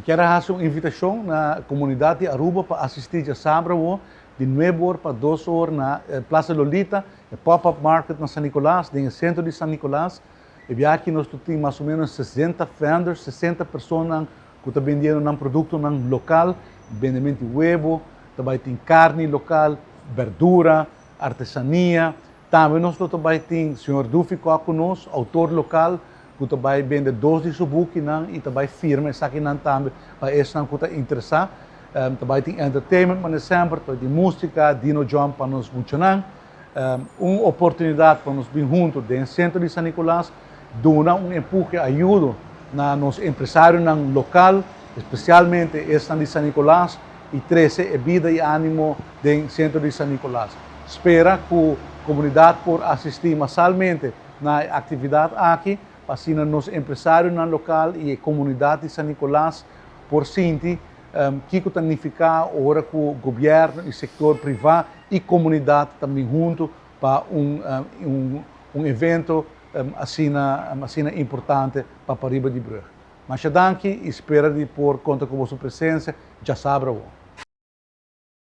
Mi kier a haci un invitacion na comunidad di Aruba pa asisti diasabra di 9 or pa 2 or na Plaza Lolita, e pop-up market na San Nicolas, den centro di San Nicolas. Y aki nos tin mas o menos 60 vendors, 60 persona cu ta bendiendo nan producto nan local, bendemento di webo, tambe tin carni local, berdura, artesania. Tambe nos tambe tin señor Dufi cu nos, autor local, cu tambe bende dos di su bukinan y tambe firma esakinan tambe pa esnan cu ta interesa. Tambe tin entertainment, mas semper, tambe tin musica, Dino John pa nos funciona. Un oportunidad pa nos bin hunto den centro di San Nicolas, duna un empuje, ayuda na nos empresarionan local, especialmente esnan di San Nicolas, y trece bida y animo den centro di San Nicolas. Spera cu e comunidad por asisti masalmente na actividad aki, pa asina nos empresarionan local y e comunidad di San Nicolas por sinti kico ta significa ora cu gobierno y sector priva y comunidad tambe hunto pa un evento asina importante pa pariba di brug. Masha danki y spera di por conta cu boso presencia, diasabra.